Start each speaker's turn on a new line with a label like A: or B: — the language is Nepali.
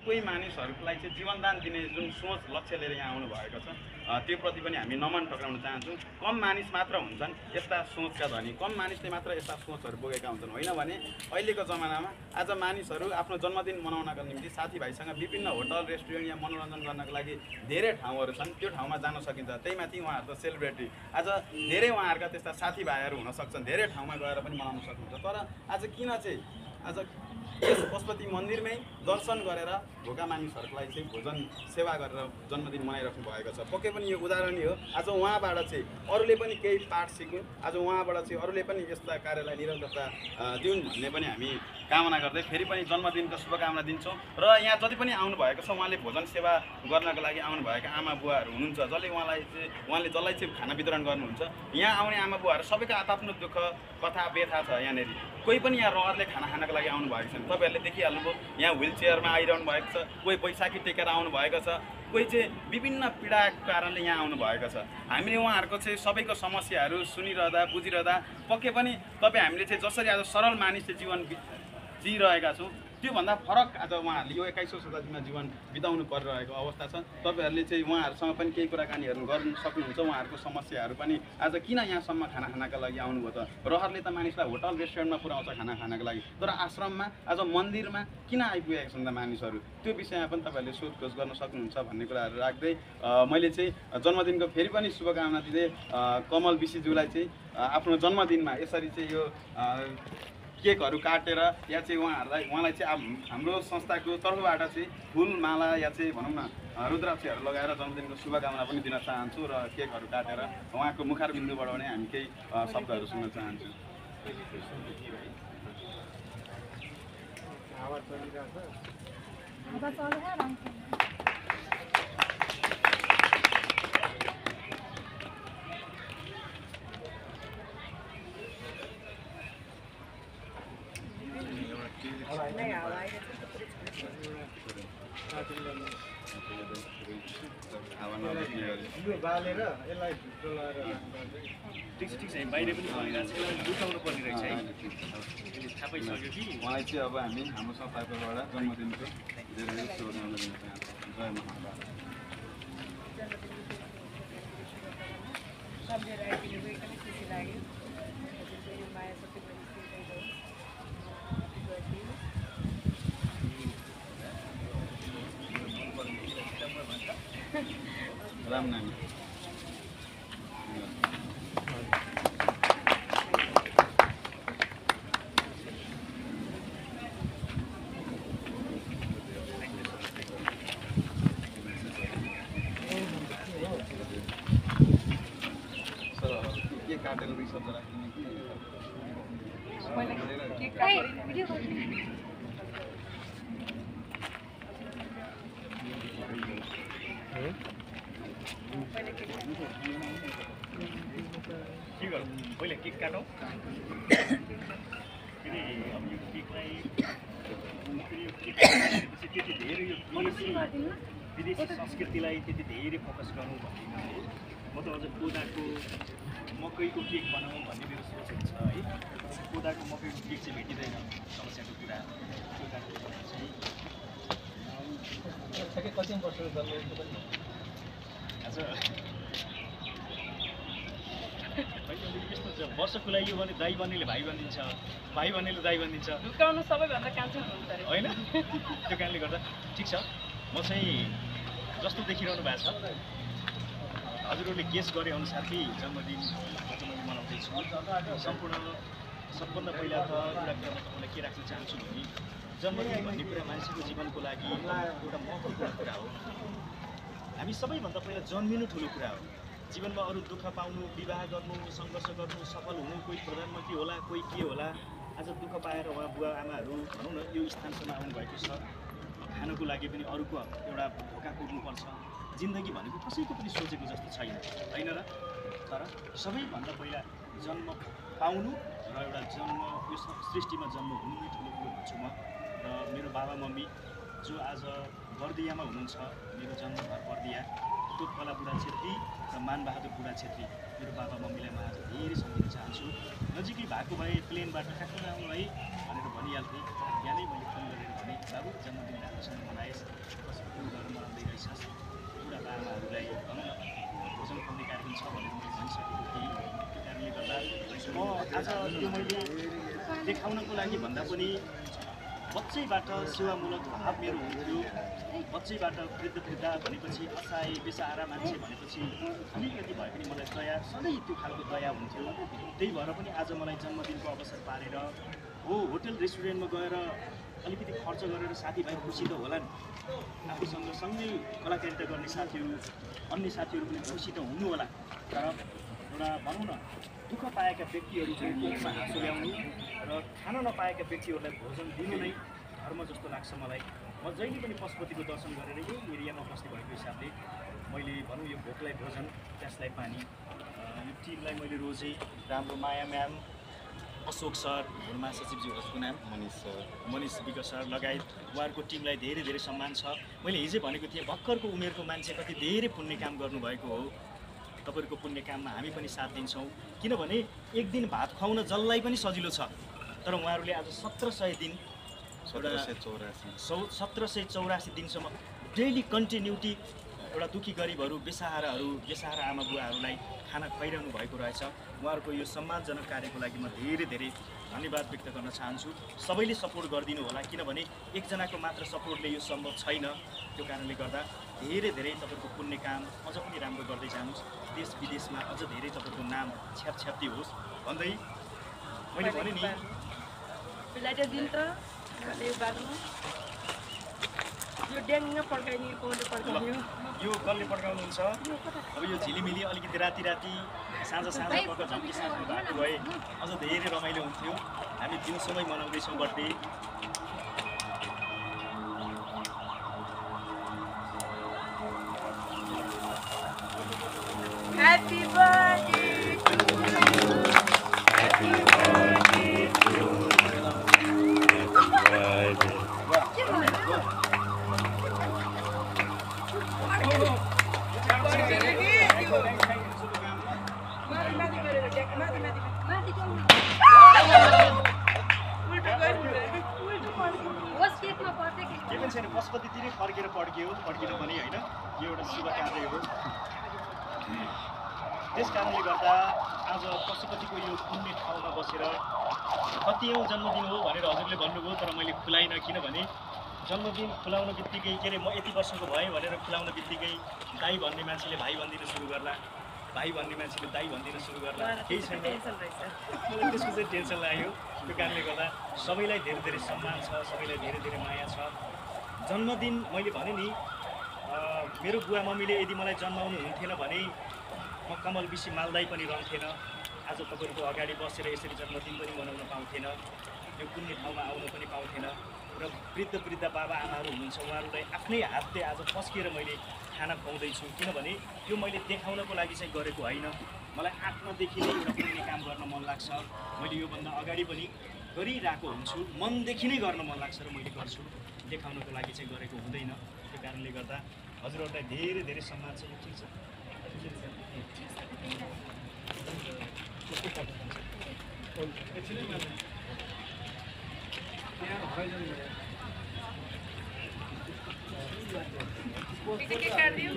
A: कोही मानिसहरूलाई चाहिँ जीवनदान दिने जुन सोच लक्ष्य लिएर यहाँ आउनुभएको छ त्यो प्रति पनि हामी नमन टक्राउन चाहन्छौँ। कम मानिस मात्र हुन्छन् यस्ता सोचका धनी, कम मानिसले मात्र यस्ता सोचहरू बोकेका हुन्छन्। होइन भने अहिलेको जमानामा आज मानिसहरू आफ्नो जन्मदिन मनाउनका निम्ति साथीभाइसँग विभिन्न होटल रेस्टुरेन्ट या मनोरञ्जन गर्नका लागि धेरै ठाउँहरू छन्, त्यो ठाउँमा जान सकिन्छ। त्यही माथि उहाँहरू त सेलिब्रेटी, आज धेरै उहाँहरूका त्यस्ता साथीभाइहरू हुन सक्छन्, धेरै ठाउँमा गएर पनि मनाउन सक्नुहुन्छ। तर आज किन चाहिँ आज यस पशुपति मन्दिरमै दर्शन गरेर भोका मानिसहरूलाई चाहिँ भोजन सेवा गरेर जन्मदिन मनाइराख्नु भएको छ। पक्कै पनि यो उदाहरणीय हो। आज उहाँबाट चाहिँ अरूले पनि केही पाठ सिकुन्, आज उहाँबाट चाहिँ अरूले पनि यस्ता कार्यलाई निरन्तरता दिउन् भन्ने पनि हामी कामना गर्दै फेरि पनि जन्मदिनको शुभकामना दिन्छौँ। र यहाँ जति पनि आउनुभएको छ उहाँले भोजन सेवा गर्नको लागि आउनुभएका आमा बुवाहरू हुनुहुन्छ, उहाँले जसलाई चाहिँ खाना वितरण गर्नुहुन्छ। यहाँ आउने आमा बुवाहरू सबैको आफ्नो दुःख कथा व्यथा छ। यहाँनिर कोही पनि यहाँ रहरले खाना खानको लागि आउनुभएको छैन। तपाईँहरूले देखिहाल्नुभयो यहाँ व्हिल चेयरमा आइरहनु भएको छ, कोही बैशाखी टेकेर आउनुभएको छ, कोही चाहिँ विभिन्न पीडाको कारणले यहाँ आउनुभएको छ। हामीले उहाँहरूको चाहिँ सबैको समस्याहरू सुनिरहँदा बुझिरहँदा पक्कै पनि हामीले चाहिँ जसरी आज सरल मानिसले जीवन जिइरहेका छौँ त्योभन्दा फरक आज उहाँहरूले यो 21औं शताब्दीमा जीवन बिताउनु परिरहेको अवस्था छ। तपाईँहरूले चाहिँ उहाँहरूसँग पनि केही कुराकानीहरू गर्न सक्नुहुन्छ। उहाँहरूको समस्याहरू पनि आज किन यहाँसम्म खाना खानका लागि आउनुभयो त? रहरले त मानिसलाई होटल रेस्टुरेन्टमा पुर्याउँछ खाना खानको लागि, तर आश्रममा आज मन्दिरमा किन आइपुगेका छन् त मानिसहरू? त्यो विषयमा पनि तपाईँहरूले सोधखोज गर्न सक्नुहुन्छ भन्ने कुराहरू राख्दै मैले चाहिँ जन्मदिनको फेरि पनि शुभकामना दिँदै कमल विशीज्यूलाई चाहिँ आफ्नो जन्मदिनमा यसरी चाहिँ यो केकहरू काटेर या चाहिँ उहाँलाई चाहिँ हाम्रो संस्थाको तर्फबाट चाहिँ फुलमाला या चाहिँ भनौँ न रुद्राक्षहरू लगाएर जन्मदिनको शुभकामना पनि दिन चाहन्छु र केकहरू काटेर उहाँको मुखारबिन्दुबाट पनि हामी केही शब्दहरू सुन्न चाहन्छौँ।
B: बालेर यसलाई भित्र लगाएर
C: ठिक छ बाहिर पनि भइरहेको छ, यसलाई लुकाउनु पर्ने रहेछ है। थाहा पाइसक्यो कि
A: उहाँलाई चाहिँ अब हामी हाम्रो संस्थाबाट जन्मदिनको धेरै धेरै शुभकामना दिन चाहन्छौँ। जय महाभारत। राम नामी के काटेर दुई शब्द राख्ने
C: के गरौँ? पहिला केक काटौँ, फेरि अब यो केकलाई त्यति धेरै यो विदेशी संस्कृतिलाई त्यति धेरै फोकस गर्नु भन्दिनँ। म त अझ कोदाको मकैको केक बनाउँ भन्ने मेरो सोचेको छ है। कोदाको मकैको केक चाहिँ भेटिँदैन, समस्याको कुरा। कोदाको चाहिँ
B: कति वर्ष
C: आज यस्तो छ, वर्ष खुलाइयो भने दाइ बन्नेले भाइ बनिन्छ, भाइ बन्नेले दाइ बनिन्छ।
D: लुकाउनु सबैभन्दा कान्छो हुन्छ
C: होइन, त्यो कारणले गर्दा ठिक छ। म चाहिँ जस्तो देखिरहनु भएको छ हजुरहरूले गेस गरे अनुसार कि जन्मदिन मनाउँदैछु। सबभन्दा पहिला त एउटा कुरा म तपाईँलाई के राख्न चाहन्छु भने जन्मदिन भन्ने कुरा मान्छेको जीवनको लागि एउटा महत्त्वपूर्ण कुरा हो। हामी सबैभन्दा पहिला जन्मिनु ठुलो कुरा हो। जीवनमा अरू दुःख पाउनु, विवाह गर्नु, सङ्घर्ष गर्नु, सफल हुनु, कोही प्रधानमन्त्री होला, कोही के होला। आज दुःख पाएर उहाँ बुवा आमाहरू भनौँ न यो स्थानसम्म आउनुभएको छ। खानको लागि पनि अरूको एउटा भोका कुर्नुपर्छ। जिन्दगी भनेको कसैको पनि सोचेको जस्तो छैन, होइन र? तर सबैभन्दा पहिला जन्म पाउनु र एउटा यो सृष्टिमा जन्म हुनु नै ठुलो कुरो भन्छु म। र मेरो बाबा मम्मी जो आज बर्दियामा हुनुहुन्छ, मेरो जन्मघर बर्दिया, तोपखोला बुढा छेत्री र मानबहादुर बुढा छेत्री, मेरो बाबा मम्मीलाई म आज धेरै सम्झिन चाहन्छु। नजिकै भएको भए प्लेनबाट काठमाडौँ आउनु है भनेर भनिहाल्थेँ। बिहानै मैले फोन गरेर भने बाबु जन्मदिन राम्रोसँग मनाएस्, म आज त्यो मैले देखाउनको लागि भन्दा पनि बच्चैबाट सेवामूलक भाव मेरो हुन्थ्यो। बच्चैबाट वृद्ध भनेपछि असहाय बेसहारा मान्छे भनेपछि अलिकति भए पनि मलाई दया, सधैँ त्यो खालको दया हुन्थ्यो। त्यही भएर पनि आज मलाई जन्मदिनको अवसर पारेर होटल रेस्टुरेन्टमा गएर अलिकति खर्च गरेर साथीभाइ खुसी त होला नि, आफूसँग सँगै कलाकारिता गर्ने साथीहरू, अन्य साथीहरू पनि खुसी त हुनु होला। तर एउटा भनौँ न, दुःख पाएका व्यक्तिहरूको मुखमा हाँसो ल्याउनु र खान नपाएका व्यक्तिहरूलाई भोजन दिनु नै धर्म जस्तो लाग्छ मलाई। म जहिले पनि पशुपतिको दर्शन गरेर यही एरियामा बस्ने भएको हिसाबले मैले भनौँ यो भोकलाई भोजन, प्यासलाई पानी, यो टिमलाई मैले रोजेँ। राम्रो माया म्याम, अशोक सर, महासचिवजी उसको नाम मनिष विक सर लगायत उहाँहरूको टिमलाई धेरै धेरै सम्मान छ। मैले हिजै भनेको थिएँ, भर्खरको उमेरको मान्छे कति धेरै पुण्य काम गर्नुभएको हो। तपाईँहरूको पुण्य काममा हामी पनि साथ दिन्छौँ। किनभने एक दिन भात खुवाउन जसलाई पनि सजिलो छ, तर उहाँहरूले आज 1700 दिन, 1784 दिनसम्म डेली कन्टिन्युटी एउटा दुःखी गरिबहरू, बेसहारा आमा बुवाहरूलाई खाना खुवाइरहनु भएको रहेछ। उहाँहरूको यो सम्मानजनक कार्यको लागि म धेरै धेरै धन्यवाद व्यक्त गर्न चाहन्छु। सबैले सपोर्ट गरिदिनु होला, किनभने एकजनाको मात्र सपोर्टले यो सम्भव छैन। त्यो कारणले गर्दा धेरै धेरै तपाईँको पुण्य काम अझ पनि राम्रो गर्दै जानुहोस्। देश विदेशमा अझ धेरै तपाईँको नाम छ्यापछ्याप्ती होस् भन्दै मैले भने नि यो कसले पड्काउनुहुन्छ? अब यो झिलिमिली अलिकति राति साँझ पक्क झम्की साँझमा भएको भए अझ धेरै रमाइलो हुन्थ्यो। हामी दिउँसोमै मनाउँदैछौँ birthday.
E: Happy birthday to you. Happy birthday to you.
C: के पनि छैन, पशुपतितिरै फर्केर पड्किन पनि होइन, यो एउटा शुभ कार्य हो। त्यस कारणले गर्दा आज पशुपतिको यो पुण्य ठाउँमा बसेर कतिौँ जन्मदिन हो भनेर हजुरले भन्नुभयो, तर मैले खुलाइनँ। किनभने जन्मदिन खुलाउन बित्तिकै के अरे म यति वर्षको भएँ भनेर खुलाउन बित्तिकै दाई भन्ने मान्छेले भाइ भनिदिन सुरु गर्ला, भाइ भन्ने मान्छेले दाई भनिदिन सुरु गर्ला। केही छैन, मलाई त्यसको चाहिँ टेन्सन लाग्यो। त्यो कारणले गर्दा सबैलाई धेरै धेरै सम्मान छ, सबैलाई धेरै धेरै माया छ। जन्मदिन मैले भने नि, मेरो बुवा मम्मीले यदि मलाई जन्माउनु हुन्थेन भने म कमल बिसी माल्दै पनि रहन्थेन। आज तपाईँहरूको अगाडि बसेर यसरी जन्मदिन पनि मनाउन पाउँथेन, यो पुण्य ठाउँमा आउन पनि पाउँथेन। र वृद्ध बाबा आमाहरू हुनुहुन्छ, उहाँहरूलाई आफ्नै हातले आज पस्किएर मैले खाना खुवाउँदैछु। किनभने यो मैले देखाउनको लागि चाहिँ गरेको होइन, मलाई आत्मादेखि नै एउटा पुण्य काम गर्न मन लाग्छ। मैले योभन्दा अगाडि पनि गरिरहेको हुन्छु, मनदेखि नै गर्न मन लाग्छ र मैले गर्छु। देखाउनको लागि चाहिँ गरेको हुँदैन। त्यो कारणले गर्दा हजुरहरूलाई धेरै धेरै सम्मान छ। ठिक छ,
D: ¿Qué cardio?